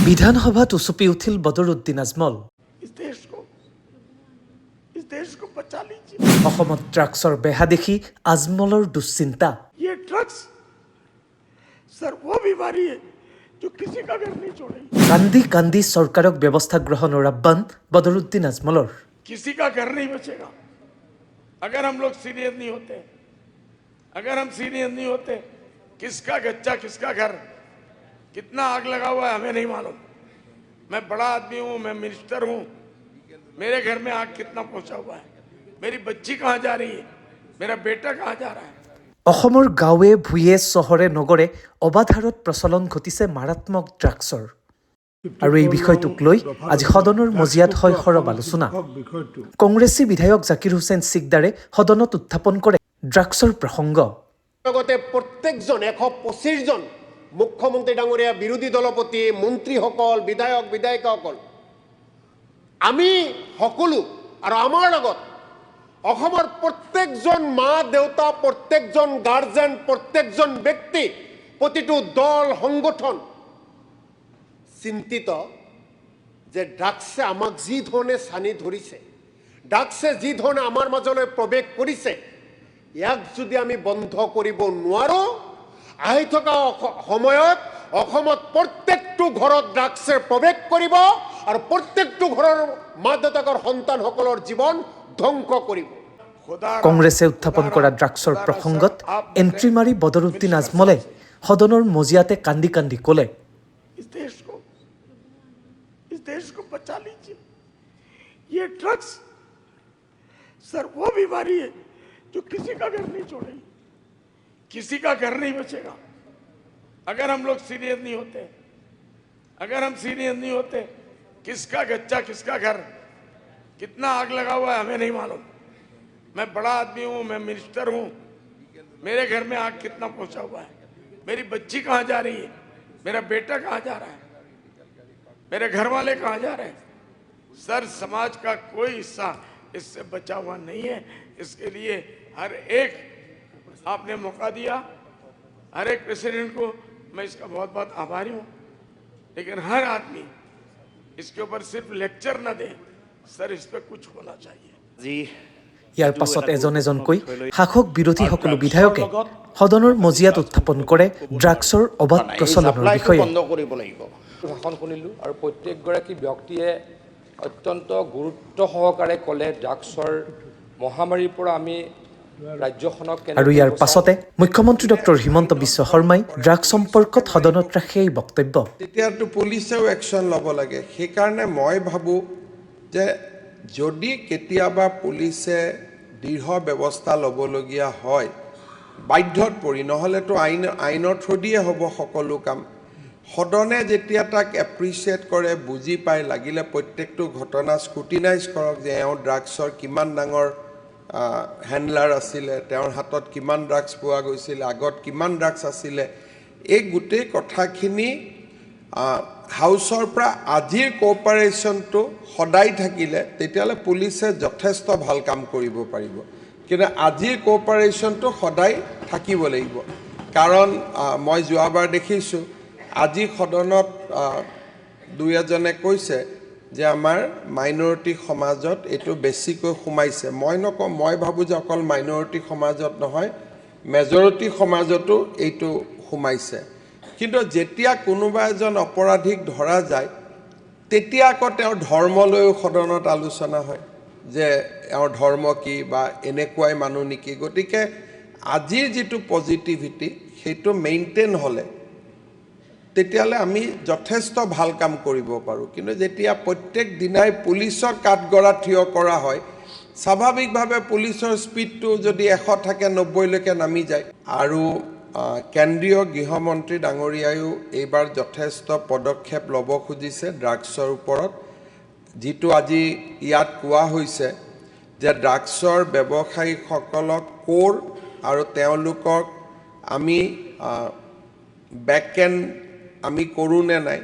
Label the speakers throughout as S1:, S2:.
S1: বিধানসভাত উচুপি উঠিল বদৰুদ্দিন আজমল।
S2: इस देश को, इस देश को बचा लीजिए।
S1: অসমত ড্ৰাগছৰ বেহা দেখি আজমলৰ দুশ্চিন্তা।
S2: ये ड्रग्स सर, वो बीमारी है जो किसी का घर नहीं छोड़ेगी।
S1: কান্দি কান্দি চৰকাৰক ব্যৱস্থা গ্ৰহণৰ আহ্বান বদৰুদ্দিন আজমলৰ।
S2: किसी का घर नहीं बचेगा अगर हम लोग सीरियस नहीं होते। अगर हम सीरियस नहीं होते, किसका बच्चा, किसका घर, कितना आग लगा हुआ है, हमें नहीं मालूम। मैं बड़ा आदमी हूं, मैं मिनिस्टर हूं। मेरे घर में आग कितना पहुंचा हुआ है, मेरी बच्ची कहाँ जा रही है, मेरा बेटा कहाँ जा रहा है।
S1: অসমৰ গাঁৱে ভূঞে, চহৰে নগৰে অবাধ হাৰত প্ৰচলন ঘটিছে মাৰাত্মক ড্ৰাগছৰ। আৰু এই বিষয়টোক লৈ আজি সদনৰ মজিয়াত হয় সৰব আলোচনা।
S3: বিষয়টো
S1: কংগ্ৰেছী বিধায়ক জাকিৰ হুছেইন চিকদাৰে সদনত উত্থাপন কৰে ড্ৰাগছৰ প্ৰসংগ।
S4: লগতে প্ৰত্যেকজন 125জন মুখ্যমন্ত্ৰী ডাঙৰীয়া, বিৰোধী দলপতি, মন্ত্ৰীসকল, বিধায়ক বিধায়িকাসকল, আমি সকলো আৰু আমাৰ লগত অসমৰ প্ৰত্যেকজন মা দেউতা, প্ৰত্যেকজন গাৰ্জেন, প্ৰত্যেকজন ব্যক্তি, প্ৰতিটো দল সংগঠন চিন্তিত যে ড্ৰাগছে আমাক যি ধৰণে ছানি ধৰিছে, ড্ৰাগছে যি ধৰণে আমাৰ মাজলৈ প্ৰৱেশ কৰিছে, ইয়াক যদি আমি বন্ধ কৰিব নোৱাৰোঁ, আহি থকা সময়ত অসমত প্ৰত্যেকটো ঘৰত ড্ৰাগছে প্ৰৱেশ কৰিব আৰু প্ৰত্যেকটো ঘৰৰ মা দেউতাকৰ সন্তানসকলৰ জীৱন ধ্বংস কৰিব।
S2: खुदा
S1: কংগ্ৰেছে উত্থাপন কৰা ড্ৰাগছৰ প্ৰসংগত এণ্ট্ৰি মাৰি বদৰুদ্দিন আজমলে সদনৰ মজিয়াতে কান্দি কান্দি ক'লে,
S2: इस देश को, इस देश को बचा लीजिए। ये ड्रग्स सर, वो बीमारी है जो किसी का घर नहीं छोड़ेगी। किसी का घर नहीं बचेगा अगर हम लोग सीरियस नहीं होते। अगर हम सीरियस नहीं होते, किसका बच्चा, किसका घर, कितना आग लगा हुआ है, हमें नहीं मालूम। मैं बड़ा आदमी हूं, मैं मिनिस्टर हूं। मेरे घर में आग कितना पहुंचा हुआ है, मेरी बच्ची कहाँ जा रही है, मेरा बेटा कहाँ जा रहा है, मेरे घर वाले कहाँ जा रहे हैं। सर, समाज का कोई हिस्सा इससे बचा हुआ नहीं है। इसके लिए हर एक आपने मौका दिया, हर एक प्रेसिडेंट को मैं इसका बहुत बहुत आभारी हूँ। लेकिन हर आदमी इसके ऊपर सिर्फ लेक्चर न दे सर, इस पर कुछ होना चाहिए।
S5: যি
S1: ইয়াৰ পাছত এজন এজনকৈ শাসক বিৰোধী সকলো বিধায়কে সদনৰ মজিয়াত উত্থাপন কৰে ড্ৰাগছৰ অবাধ
S5: এই
S1: প্ৰচলনৰ
S5: ছাপ্লাইটো
S1: বিষয়ে।
S5: বন্ধ কৰিব লাগিব।
S6: ভাষণ শুনিলোঁ আৰু প্ৰত্যেকগৰাকী ব্যক্তিয়ে অত্যন্ত গুৰুত্ব সহকাৰে ক'লে ড্ৰাগছৰ মহামাৰীৰ পৰা আমি ৰাজ্যখনক কেনেকৈ
S1: আৰু ইয়াৰ
S6: বচাম।
S1: পাছতে মুখ্যমন্ত্ৰী ডক্টৰ হিমন্ত বিশ্ব শৰ্মাই ড্ৰাগছ সম্পৰ্কত সদনত ৰাখে এই বক্তব্য।
S7: তেতিয়াতো পুলিচেও একশ্যন ল'ব লাগে। সেইকাৰণে মই ভাবোঁ যে যদি কেতিয়াবা পুলিচে দৃঢ় ব্যৱস্থা ল'বলগীয়া হয় বাধ্যত পৰি, নহ'লেতো আইনৰ থ্ৰুদিয়ে হ'ব সকলো কাম। সদনে যেতিয়া তাক এপ্ৰিচিয়েট কৰে, বুজি পায়, লাগিলে প্ৰত্যেকটো ঘটনা স্ক্ৰুটিনাইজ কৰক যে এওঁ ড্ৰাগছৰ কিমান ডাঙৰ হেণ্ডলাৰ আছিলে, তেওঁৰ হাতত কিমান ড্ৰাগছ পোৱা গৈছিলে, আগত কিমান ড্ৰাগছ আছিলে, এই গোটেই কথাখিনি হাউচৰ পৰা আজিৰ কোঅপাৰেশ্যনটো সদায় থাকিলে তেতিয়াহ'লে পুলিচে যথেষ্ট ভাল কাম কৰিব পাৰিব। কিন্তু আজিৰ কোঅপাৰেশ্যনটো সদায় থাকিব লাগিব। কাৰণ মই যোৱাবাৰ দেখিছোঁ, আজি সদনত দুই এজনে কৈছে যে আমাৰ মাইনৰিটি সমাজত এইটো বেছিকৈ সোমাইছে। মই নকওঁ, মই ভাবোঁ যে অকল মাইনৰিটি সমাজত নহয়, মেজৰিটি সমাজতো এইটো সোমাইছে। কিন্তু যেতিয়া কোনোবা এজন অপৰাধীক ধৰা যায়, তেতিয়া আকৌ তেওঁৰ ধৰ্মলৈও সদনত আলোচনা হয় যে এওঁৰ ধৰ্ম কি বা এনেকুৱাই মানুহ নেকি। গতিকে আজিৰ যিটো পজিটিভিটি, সেইটো মেইনটেইন হ'লে তেতিয়াহ'লে আমি যথেষ্ট ভাল কাম কৰিব পাৰোঁ। কিন্তু যেতিয়া প্ৰত্যেক দিনাই পুলিচক কাঠগড়া থিয় কৰা হয়, স্বাভাৱিকভাৱে পুলিচৰ স্পীডটো যদি 100 থাকে, 90লৈকে নামি যায়। আৰু কেন্দ্ৰীয় গৃহমন্ত্ৰী ডাঙৰীয়ায়ো এইবাৰ যথেষ্ট পদক্ষেপ ল'ব খুজিছে ড্ৰাগছৰ ওপৰত। যিটো আজি ইয়াত কোৱা হৈছে যে ড্ৰাগছৰ ব্যৱসায়ীসকলক ক'ৰ আৰু তেওঁলোকক আমি বেক এণ্ড আমি কৰোঁ নে নাই,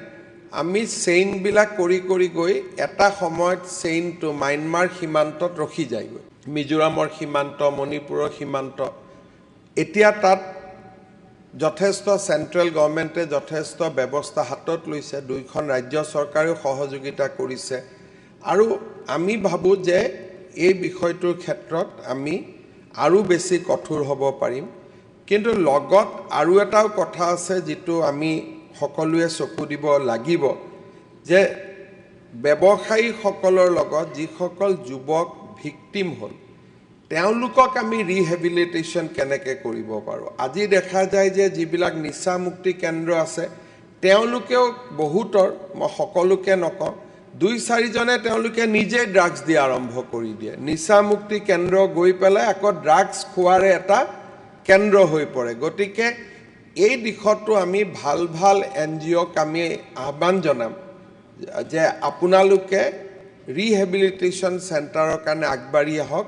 S7: আমি চেইনবিলাক কৰি কৰি গৈ এটা সময়ত চেইনটো ম্যানমাৰ সীমান্তত ৰখি যায়গৈ, মিজোৰামৰ সীমান্ত, মণিপুৰৰ সীমান্ত। এতিয়া তাত যথেষ্ট চেণ্ট্ৰেল গভৰ্ণমেণ্টে যথেষ্ট ব্যৱস্থা হাতত লৈছে, দুইখন ৰাজ্য চৰকাৰেও সহযোগিতা কৰিছে আৰু আমি ভাবোঁ যে এই বিষয়টোৰ ক্ষেত্ৰত আমি আৰু বেছি কঠোৰ হ'ব পাৰিম। কিন্তু লগত আৰু এটাও কথা আছে যিটো আমি সকলোৱে চকু দিব লাগিব যে ব্যৱসায়ীসকলৰ লগত যিসকল যুৱক ভিক্টিম হ'ল, তেওঁলোকক আমি ৰিহেবিলিটেশ্যন কেনেকৈ কৰিব পাৰোঁ। আজি দেখা যায় যে যিবিলাক নিচামুক্তি কেন্দ্ৰ আছে, তেওঁলোকেও বহুতৰ, মই সকলোকে নকওঁ, দুই চাৰিজনে তেওঁলোকে নিজে ড্ৰাগছ দিয়া আৰম্ভ কৰি দিয়ে। নিচামুক্তি কেন্দ্ৰ গৈ পেলাই আকৌ ড্ৰাগছ খোৱাৰে এটা কেন্দ্ৰ হৈ পৰে। গতিকে এই দিশতো আমি ভাল ভাল এন জি অ'ক আমি আহ্বান জনাম যে আপোনালোকে ৰিহেবিলিটেশ্যন চেণ্টাৰৰ কাৰণে আগবাঢ়ি আহক।